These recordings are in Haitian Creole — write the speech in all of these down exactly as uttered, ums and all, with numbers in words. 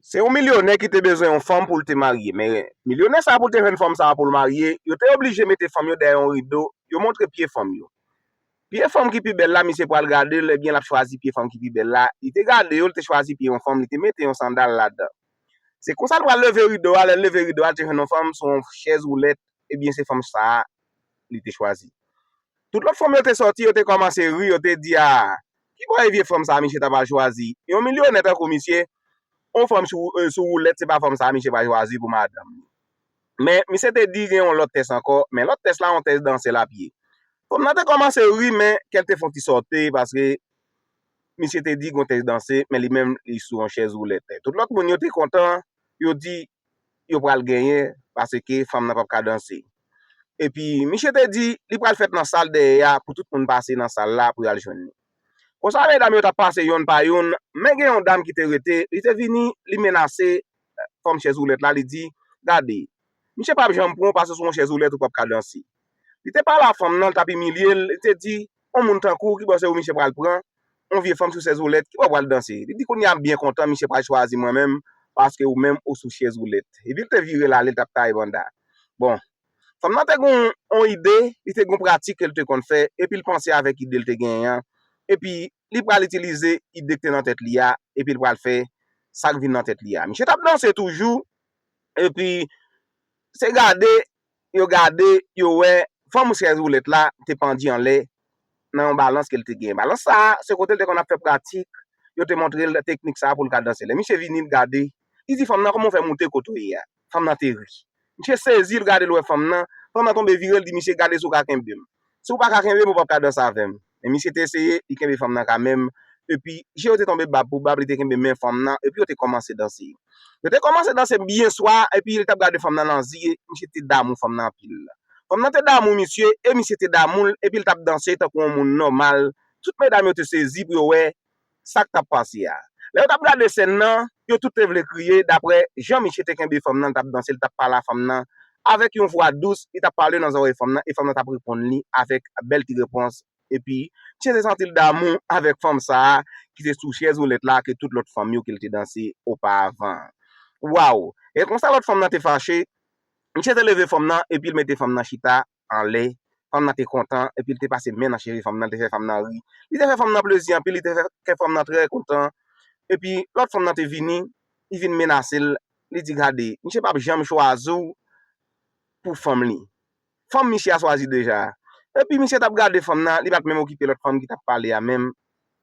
Se yon milyonè ki te bezwen yon fanm pou l te marye. Men milyonè sa a, pou l te jwenn fanm sa a pou l marye, yo te oblije mete fanm yo dèyè yon rido, yo montre pye fanm yo. Pye fanm ki pi bèl la, misye pral gade l, ebyen, l ap chwazi pye fanm ki pi bèl la. Li te gade yo, li te chwazi pye yon fanm, li te mete yon sandal ladan. Se konsa l pral leve rido a, lè l leve rido a, l te jwenn yon fanm sou yon chèz woulèt, ebyen, se fanm sa a li te chwazi. Tout lòt fanm yo te sòti, yo te kòmanse ri, yo te di, "A, ki bòy vye fanm sa a misye ta pral chwazi? Yon milyonè tankou misye, yon fanm sou, eh, sou woulèt, se pa fanm sa a misye pral chwazi pou madanm li." Men, misye te di gen yon lòt tès ankò, men lòt tès la, yon tès danse l ap ye. Fanm nan te kòmanse ri, men kè l te fè yon ti sòte, paske misye te di gen yon tès danse, men li menm, li sou yon chèz woulèt. Tout lòt moun yo te kontan, yo di yo pral genyen, paske fanm nan p ap ka danse. Epi, misye te di li pral fèt nan sal dèyè a pou tout moun pase nan sal la pou y al jwenn li. Konsa, medam yo t ap pase yonn pa yonn, men gen yon dam ki te rete, li te vini, li menase fanm chèz woulèt la, li di, "Gade, misye p ap janm pran w paske sou yon chèz woulèt ou p ap ka danse." Li te pale a fanm nan, li t ap imilye l, li te di, "On moun tankou w, ki bò se ou misye pral pran? On vye fanm sou chèz woulèt, ki bò pral danse?" Li di, "Kounye a m byen kontan, misye pral chwazi mwen menm, paske ou menm ou sou chèz woulèt." Epi l te vire l ale, l t ap taye banda. Bon, fanm nan te gen yon ide, li te gen yon pratik ke l te konn fè, epi l panse avèk ide l te genyen an, epi li pral itilize ide k te nan tèt li a, epi l pral fè sa k vin nan tèt li a. Misye t ap danse toujou, epi se gade, yo gade, yo wè fanm chèz woulèt la te pandye anlè nan yon balans ke l te gen. Balans sa a, se kote l te konn ap fè pratik, yo te montre l teknik sa a pou l ka danse. Lè misye vini, l gade, li di fanm nan, "Kòman w fè moute kote w ye a?" Fanm nan te ri. Misye sezi, l gade, l wè fanm nan, fanm nan tonbe vire, l di misye, "Gade si w ka kenbe m. Si w pa ka kenbe m, ou p ap ka danse avè m." Men misye te eseye, li kenbe fanm nan kanmenm. Epi, je yo te tonbe bab pou bab, li te kenbe men fanm nan, epi yo te kòmanse danse. Yo te kòmanse danse byen swa, epi li t ap gade fanm nan nan zye, misye te damou fanm nan anpil. Fanm nan te damou misye, e misye te damou l, epi l t ap danse tankou yon moun nòmal. Tout medam yo te sezi pou yo wè sa k t ap pase a. Lè yo t ap gade sèn nan, yo tout te vle kriye, daprè jan misye te kenbe fanm nan, l t ap danse, l t ap pale a fanm nan, avèk yon vwa dous, li t ap pale nan zòrèy fanm nan, e fanm nan t ap reponn li avèk bèl ti repons. Epi, misye te santi l damou avèk fanm sa a, ki te sou chèz woulèt la, ke tout lòt fanm yo ke l te danse oparavan. Waw! E konsa lòt fanm nan te fache, misye te leve fanm nan, epi l mete fanm nan chita anlè. Fanm nan te kontan, epi l te pase men nan cheve fanm nan, l te fè fanm nan ri. Li te fè fanm nan plezi anpil, li te fè kè fanm nan trè kontan. Epi, lòt fanm nan te vini, li vin menase l, li di, "Gade, misye p ap janm chwazi w pou fanm li. Fanm misye a chwazi deja." Epi, misye t ap gade fanm nan, li pa t menm okipe lòt fanm ki t ap pale a menm.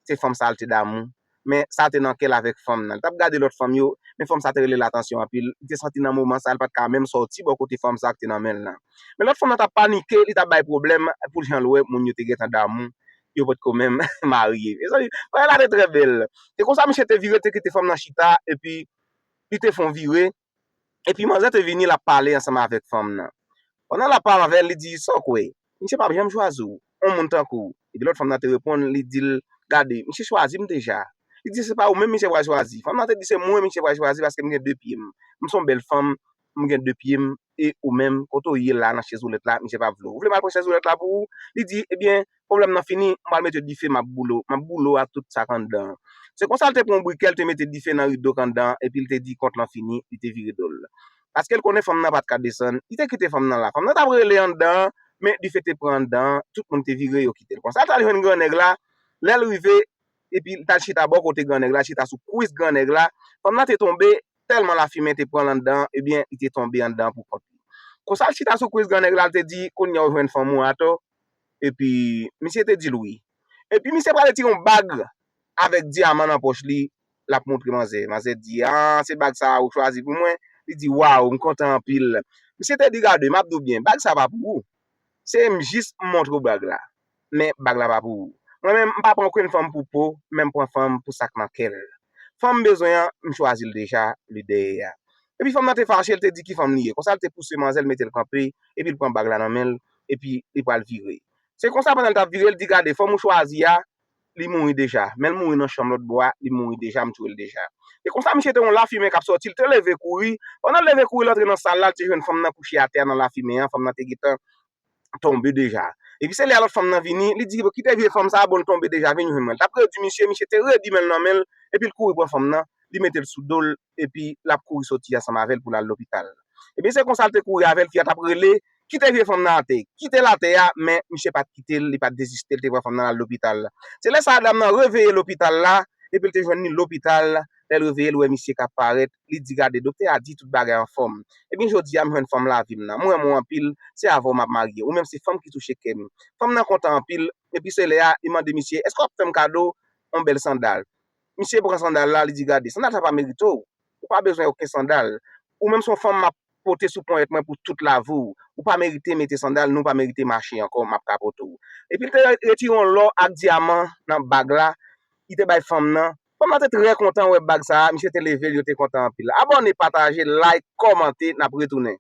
Se fanm sa a l te damou. Men sa te nan kè l avèk fanm nan. Li t ap gade lòt fanm yo, men fanm sa te rele l atansyon anpil. Li te santi nan moman sa a, li pa t ka menm sòti bò kote fanm sa a ki te nan men l lan. Men lòt fanm nan t ap panike, li t ap bay pwoblèm pou jan l wè moun yo te gentan damou, yo potko menm marye. Mezanmi, bagay la te trè bèl. Se konsa misye te vire, te kite fanm nan chita, epi li te fè yon vire, epi manzè te vini, l ap pale ansanm avèk fanm nan. Pandan l ap pale avè l, li di, "Sa w kwè? Misye p ap janm chwazi w. On moun tankou w." Epi lòt fanm nan te reponn, li di l, "Gade, misye chwazi m deja." Li di, "Se pa ou menm misye pral chwazi." Fanm nan te di, "Se mwen misye pral chwazi paske m gen de pye m. M se yon bèl fanm, m gen de pye m, e ou menm, kote w ye la nan chèz woulèt la, misye p ap vle w. Ou vle m al pran chèz woulèt la pou ou?" Li di, "Ebyen, pwoblèm nan fini, m pral mete dife, m ap boule w, m ap boule w ak tout sa k anndan an." Se konsa l te pran yon brikè, l te mete dife nan rido k anndan an, epi l te di kont lan fini, li te vire do l. Paske l konnen fanm nan pa t ka desann, li te kite fanm nan la. Fanm nan t ap rele anndan an, men dife te pran anndan an, tout moun te vire, yo kite l. Konsa l t al jwenn gran nèg la, lè l rive, epi l t al chita bò kote gran nèg la, chita sou kwis gran nèg la, fanm nan te tonbe, tèlman lafimen te pran l anndan an, ebyen, li te tonbe anndan an pou kont li. Konsa l chita sou kwis gran nèg la, l te di, "Kounye a w jwenn fanm ou atò?" Epi, misye te di l wi. Epi, misye pral retire yon bag avèk dyaman nan pòch li, l ap montre manzè. Manzè di, "A, se bag sa a ou chwazi pou mwen?" Li di, "Waw, m kontan anpil." Misye te di, "Gade, m ap di w byen, bag sa a pa pou ou. Se m jis m montre w bag la. Men bag la pa pou ou. Mwen menm, m pa pran okenn fanm pou po, men m pran fanm pou sa k nan kè l. Fanm m bezwen an, m chwazi l deja, li dèyè a." Epi fanm nan te fache, l te di ki fanm li ye. Konsa l te pouse manzè, l mete l kanpe, epi l pran bag la nan men l, epi li pral vire. Se konsa pandan l t ap vire, l di, "Gade, fanm ou chwazi a, li mouri deja. Men l mouri nan chanm lòt bò a, li mouri deja, m tiye l deja." E konsa, misye te yon lafimen k ap sòti, l te leve kouri. Pandan l leve kouri, l antre nan sal la, l te jwenn fanm nan kouche atè a nan lafimen an, fanm nan te gentan tonbe deja. Epi se lè a lòt fanm nan vini, li di, "Bon, kite vye fanm sa a, bon, l tonbe deja, vin jwenn mwen." L t ap redi misye, misye te redi men l nan men l, epi l kouri pran fanm nan, li mete l sou do l, epi l ap kouri soti ansanm avè l pou l al lopital. Epi se konsa l te kouri avè l, fi a t ap rele, kite vye fanm nan atè, kite l atè a, men misye pa t kite l, li pa t deziste, l te pran fanm nan al lopital. Se lè sa a dam nan reveye lopital la, epi l te jwenn li lopital, lè l reveye, l wè misye k ap parèt, li di, gade, doktè a di tout bagay anfòm. Epi jodi a, m jwenn fanm lavi m nan. M renmen w anpil, se avè w m ap marye. Ou menm se fanm ki touche kè m. Fanm nan kontan anpil, epi se lè a, li mande misye, èske w ap fè m kado yon bèl sandal? Misye pran sandal la, li di, gade, sandal sa pa merite w. Ou pa bezwen okenn sandal. Ou menm se yon fanm m ap pote sou ponyèt mwen pou tout lavi w. Ou pa merite mete sandal, ni w pa merite mache ankò, m ap kapote w. Epi l te retire yon lò ak dyaman nan bag la, li te bay fanm nan. Fanm nan te trè kontan wè bag sa a, misye te leve l, yo te kontan anpil. Abòne, pataje, like, kòmante, n ap retounen.